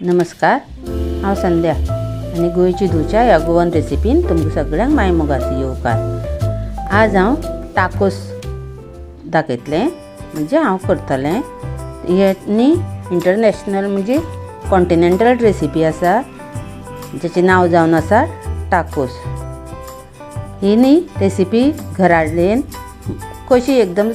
नमस्कार, हांव संध्या आनी गोंयची धुच्या ह्या गोवन रेसिपीन तुमकां सगळ्यांक माय मोगाचो येवकार. आज हांव टाकोस दाखयतलें, म्हणजे हांव करतलें. हे न्ही इंटरनॅशनल म्हणजे कॉन्टिनेंटल रेसिपी आसा, जेचें नांव जावन आसा टाकोस. ही न्ही रेसिपी घरा कडेन कशी एकदम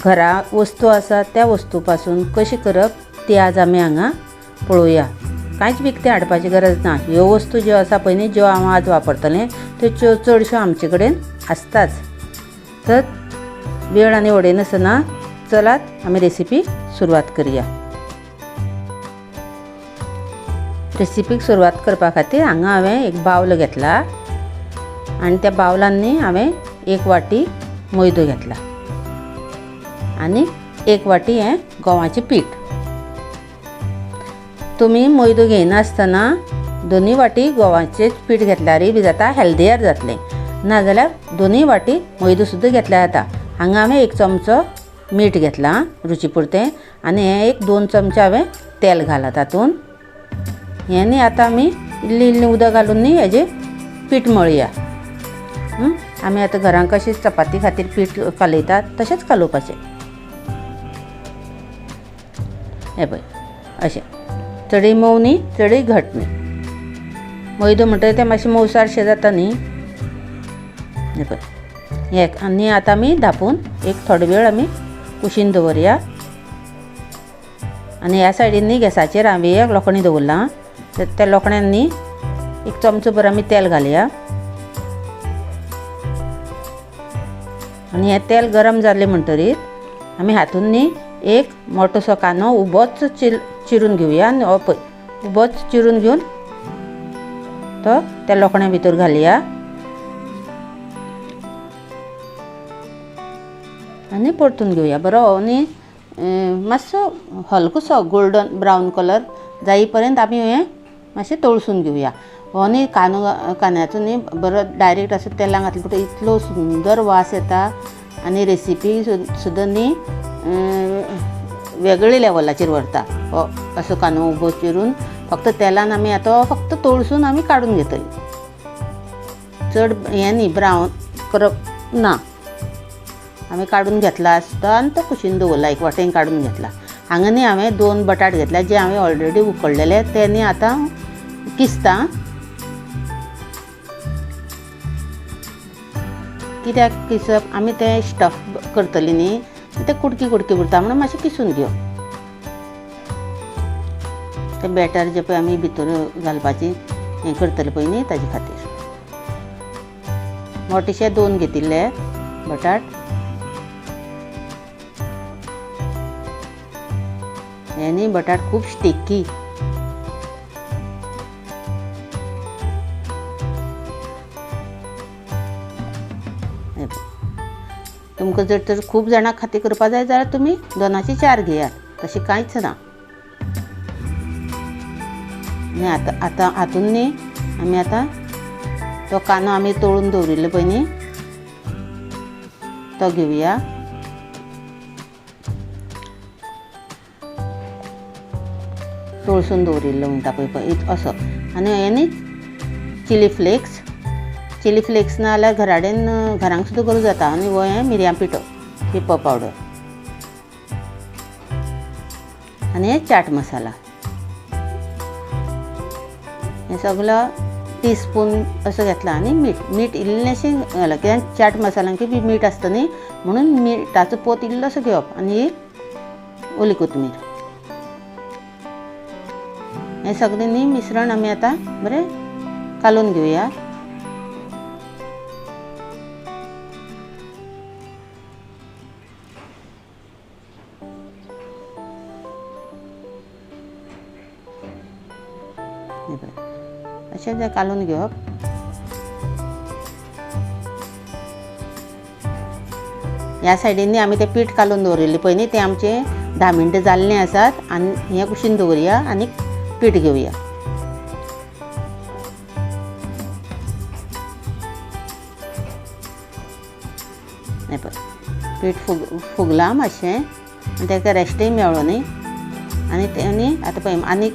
घरा वस्तू आसा त्या वस्तू पासून कशी करप ती आज आमी हांगा पळोवया. कांयच विकतें हाडपाची गरज ना. ह्यो वस्तू ज्यो आसा पळय न्ही, ज्यो हांव आज वापरतलें त्यो चडश्यो आमचे कडेन आसताच. तर वेळ आनी वडयनासतना चलात आमी रेसिपी सुरवात करया. रेसिपीक सुरवात करपा खातीर हांगा हांवें एक बावलो घेतला आनी त्या बावलान न्ही हांवें एक वाटी मैदो घेतला आनी एक वाटी हें गंवाचें पीठ. तुमी मैदो घेयनासतना दोनूय वाटी गंवाचें पीठ घेतल्यारय बी जाता, हेल्दियर जातलें. नाजाल्यार दोनूय वाटी मैदो सुद्दां घेतल्यार जाता. हांगा हांवें एक चमचो मीठ घेतलां रुची पुरतें आनी हें एक 2 चमचे हांवें तेल घालां तातूंत. हें न्ही आतां आमी इल्लें इल्लें उदक घालून न्ही हेजें पीठ मळया. आमी आतां घरांत कशें चपाती खातीर पीठ कालयतात तशेंच कालोवपाचें. हें पळय अशें, चडय मोव न्ही चडय घट न्ही. मैदो म्हणटकीर तें मातशें मोवसारशें जाता न्ही. हें पळय हें आनी आतां आमी धांपून एक थोडो वेळ आमी कुशीन दवरया. आनी ह्या सायडीन न्ही गॅसाचेर हांवें एक लोखणी दवरलां, त्या लोखण्यान न्ही एक चमचो भर आमी तेल घालया. आनी हें तेल गरम जालें म्हणटरीत आमी हातून न्ही एक मोटोसो कांदो उबोच चिरून घेवया. आनी हो पळय उबोच चिरून घेवन तो त्या लोखण्या भितर घालया आनी परतून घेवया बरो. आनी मातसो हलकोसो गोल्डन ब्रावन कलर जाई पर्यंत आमी हें मातशें तळसून घेवया. हो न्ही कांदो कांद्याचो न्ही बरो डायरेक्ट असो तेलान घातलो म्हणटकीर इतलो सुंदर वास येता आनी रेसिपी सुद्दां न्ही वेगळे लेवलाचेर व्हरता. हो असो कांदो उबो चिरून फक्त तेलान आमी आतां फक्त तळसून आमी काडून घेतली, चड हें न्ही ब्रावन करप ना. आमी काडून घेतला आसता आनी तो कुशीन दवरला, एक वाटेन काडून घेतला. हांगा न्ही हांवें 2 बटाट घेतल्या जे हांवें ऑलरेडी उकडलेले, ते न्ही आतां किसता. कित्याक किसप, आमी तें स्टफ करतली न्ही, ते कुडकी कुडकी उरता म्हणून मातशें किसून घेवप. तें बॅटर जें पळय आमी भितर घालपाची हें करतले पळय न्ही ताजे खातीर. मोटेशे 2 घेतिल्ले बटाट. हें न्ही बटाट खूब स्टिकी. तुमकां जर तर खूब जाणां खातीर करपा जाय जाल्यार तुमी 2 4 घेयात, तशें कांयच ना. आनी आतां आतां हातून न्ही आमी आतां तो कांदो आमी तळून दवरिल्लो पळय न्ही तो घेवया. तळसून दवरिल्लो म्हणटा पळय पळय असो. आनी हें न्ही चिली फ्लेक्स, चिली फ्लेक्स ना जाल्यार घराडेन घरांक सुद्दां करूं जाता. आनी हो हें मिरयां पिठो, पेपर पावडर आनी हें चाट मसाला. हें सगलो टीस्पून असो घेतला. आनी मीठ, मीठ इल्लेंशें घालां कित्याक चाट मसाल्यांक बी मीठ आसता न्ही, म्हणून मिठाचो पोत इल्लोसो घेवप. आनी ही ओली कोथमीर. हें सगळें न्ही मिश्रण आमी आतां बरें कालोवन घेवया. अशें तें कालोवन घेवप. ह्या सायडीन न्ही आमी तें पीठ कालोवन दवरिल्लें पळय न्ही, तें आमचें 10 मिनटां जाल्लीं आसात. आनी हें कुशीन दवरया आनी पीठ घेवया. हें पळय पीठ फुगलां मातशें आनी ताका रेस्टय मेळ्ळो न्ही. आनी तें न्ही आतां पळय आनीक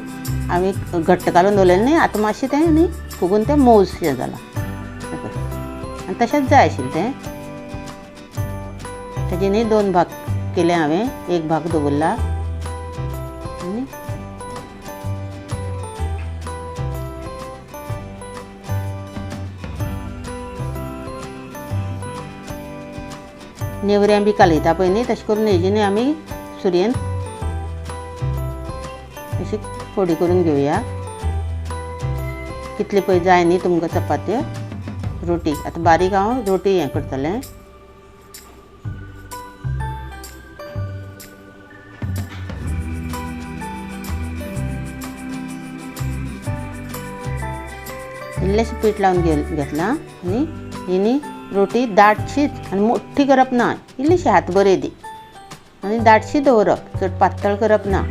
आमी घट्ट घालून दवरलेलें न्ही, आतां मातशें तें न्ही फुगून तें मोवशें जालां. आनी तशेंच जाय आशिल्लें तें. तेजे न्ही 2 भाग केले हांवें, एक भाग दवरला आनी नेवऱ्यां बी कालयता पळय न्ही तशें करून हेजी न्ही आमी सुरयेन अशी फोडी करून घेवया. कितले पळय जाय न्ही तुमकां चपात्यो रोटी. आतां बारीक हांव रोटी हें करतलें. इल्लेशें पीठ लावन घेतलां आनी ही न्ही रोटी दाटशीच आनी मोठी करप ना, इल्लीशी हात बरी दी आनी दाटशी दवरप, चड पातळ करप ना.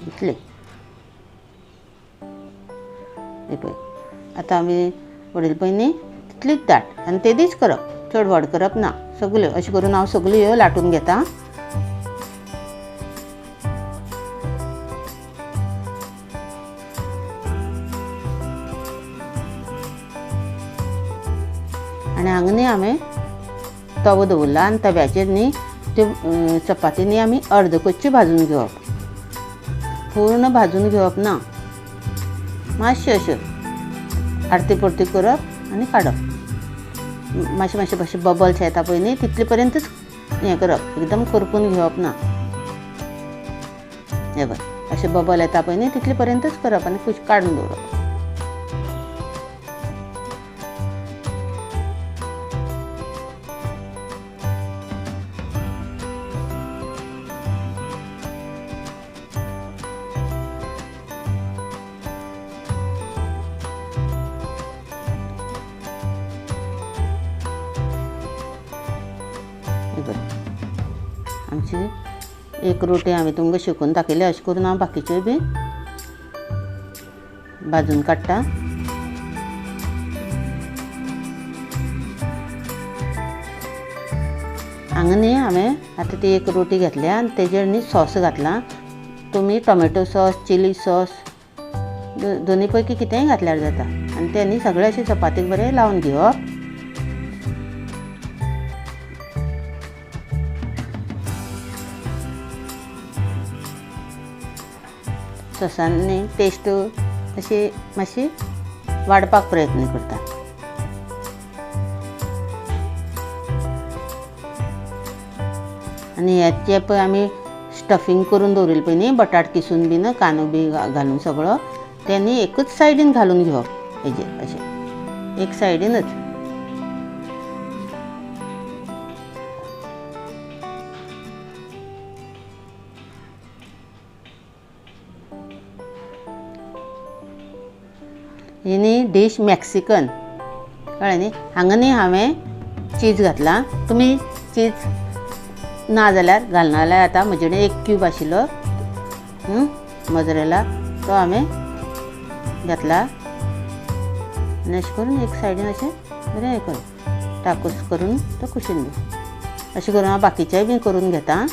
इतले हे पळय आतां आमी वडयले पळय न्ही तितलीच दाट आनी तेदीच करप, चड व्हड करप ना. सगल्यो अशें करून हांव सगल्यो ह्यो लाटून घेता. आनी हांगा न्ही हांवें तवो दवरला आनी तव्याचेर न्ही त्यो चपाती न्ही आमी अर्द कच्ची भाजून घेवप, पूर्ण भाजून घेवप ना, मातशें अशें आरती परती करप आनी काडप. मातशें मातशें मातशें बबल्स येता पळय न्ही तितले पर्यंतच हें करप, एकदम करपून घेवप ना. हें पळय अशें बबल येता पळय न्ही तितले पर्यंतच करप आनी कुश काडून दवरप. आमची एक रोटी हांवें तुमकां शिकून दाखयली, अशें करून हांव बाकीच्योय बी भाजून काडटा. हांगा न्ही हांवें आतां ती एक रोटी घेतल्या आनी तेजेर न्ही सॉस घातलां. तुमी टोमॅटो सॉस, चिली सॉस दोनी पैकी कितेंय घातल्यार जाता. आनी तें न्ही सगळें अशें चपातीक बरें लावन घेवप. सॉसान न्ही टेस्ट अशी मातशी वाडपाक प्रयत्न करता. आनी हेचे पळय आमी स्टफींग करून दवरिल्लें पळय न्ही, बटाट किसून बीन कांदो बी घालून सगळो तें न्ही एकूच सायडीन घालून घेवप हेजेर, अशें एक सायडीनच. ही न्ही डीश मॅक्सिकन, कळ्ळें न्ही. हांगा न्ही हांवें चीज घातलां, तुमी चीज ना जाल्यार घालना जाल्यार आतां म्हजे कडेन एक क्यूब आशिल्लो मोजरेला, तो हांवें घातला. आनी अशें करून एक सायडीन अशें बरें हें करून टाकोस करून तो कुशीन दवर. अशें करून हांव बाकीचेय बी करून घेता.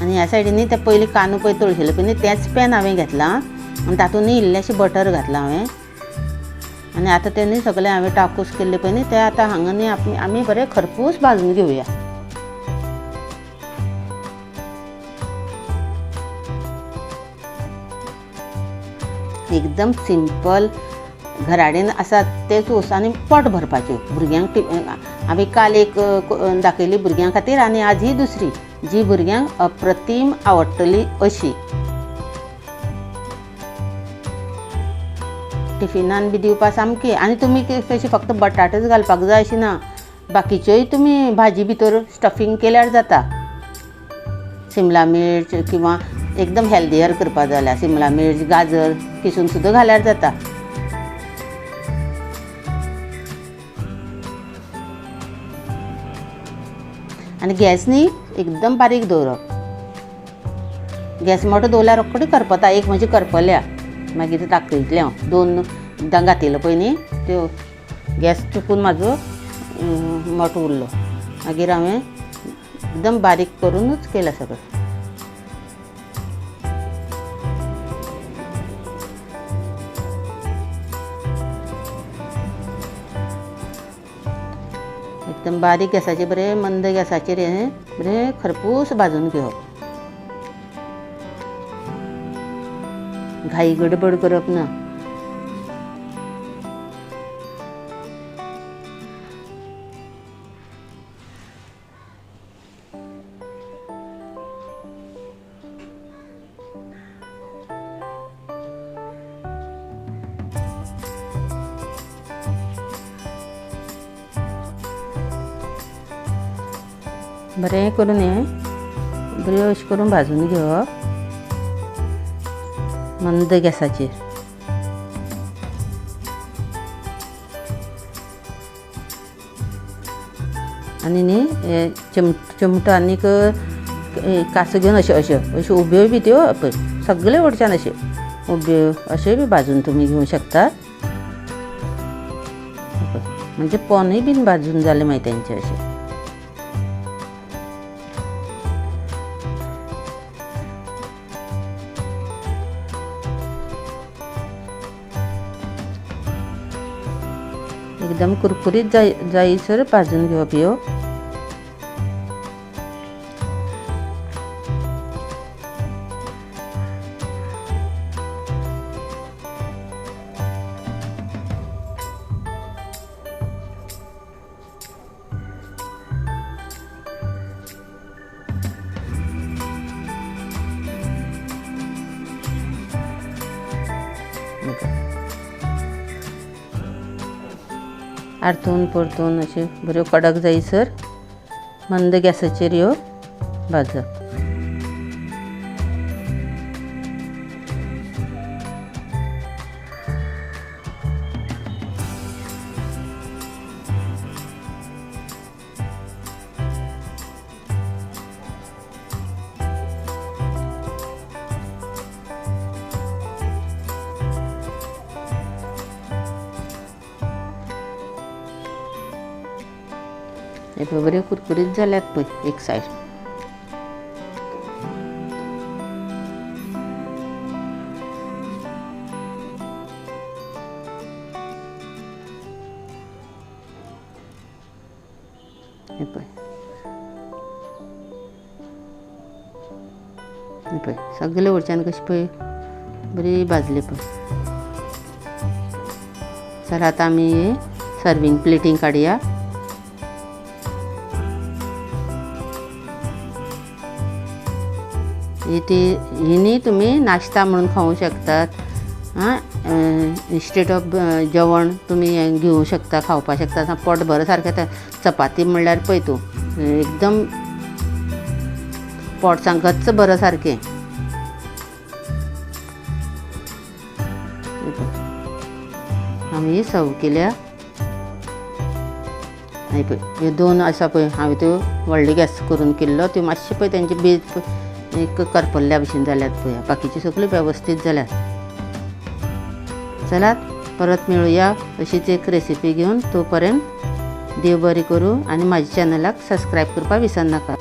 आनी ह्या सायडीन तें पयलीं कांदो पळय तळशिल्लो पळय न्ही तेंच पॅन हांवें घेतलां आनी तातूंत इल्लेशें बटर घातलां हांवें. आनी आतां तें न्ही सगळें हांवें टाकोस केल्ले पळय न्ही ते आतां हांगा न्ही आमी बरें खरपूस भाजून घेवया. एकदम सिंपल घराडेन आसा तेच वस्तू आनी पोट भरपाच्यो भुरग्यांक. हांवें काल एक दाखयली भुरग्यां खातीर आनी आज ही दुसरी जी भुरग्यांक अप्रतीम आवडटली अशी. टिफिनान बी दिवपा सामकी। आनी तुमी कशी फक्त बटाटेच घालपाक जाय अशी ना, बाकीच्योय तुमी भाजी भितर स्टफींग केल्यार जाता। शिमला मिर्च किंवा एकदम हेल्दियर करपा जाल्यार शिमला मिर्च गाजर किसून सुद्दां घाल्यार जाता। आनी गॅस न्ही एकदम बारीक दवरप, गॅस मोठो दवरल्यार रोखडी करपता। एक म्हणजे करपल्या मागीर दाखयतलें हांव, दोनदां घातिल्लो पळय न्ही त्यो गॅस चुकून म्हाजो मोठो उरलो, मागीर हांवें एकदम बारीक करूनच केलां सगळें। एकदम बारीक गॅसाचेर बरें मंद गॅसाचेर हें बरें खरपूस भाजून घेवप, घाई गडबड करप ना। बरें करून हें बरें अशें करून भाजून घेवप मंद गॅसाचेर। आनी न्ही हे चिमटो आनीक कासो घेवन अश्यो अश्यो अश्यो उब्यो बी त्यो पळय सगळे वटच्यान अश्यो उब्यो अश्यो बी भाजून तुमी घेवंक शकतात, म्हणजे पोनूय बीन भाजून जालें मागीर तेंचे अशें। एकदम कुरकुरीत जायसर भाजून घेवप ह्यो। आरतून परतून अश्यो बऱ्यो कडक जायसर मंद गॅसाचेर ह्यो भाजप। हे पळय बऱ्यो कुरकुरीत जाल्यात पळय एक सायड। हे पळय हे पळय सगळे वटच्यान कशें पळय बरी भाजली पळय। चल आतां आमी सर्वींग प्लेटींग काडया। ती ही न्ही तुमी नाश्ता म्हणून खावंक शकतात, आं इन्स्टेड ऑफ जेवण तुमी हें घेवंक शकता, खावपाक शकता। पोट भर सारकें चपाती म्हणल्यार पळय तूं एकदम पोट सामकें गच्च बरें सारकें। आमी सर्व केल्या। आनी पळय ह्यो दोन आसा पळय हांवें त्यो व्हडले गॅस करून केल्लो, त्यो मातशें पळय तेंचे बेज एक करपल्ल्या भशेन जाल्यात पळय, बाकीचे सगळे वेवस्थीत जाल्यात। चलात परत मेळुया अशीच एक रेसिपी घेवन, तो पर्यंत देव बरें करूं आनी म्हाज्या चॅनलाक सबस्क्रायब करपाक विसरनाका।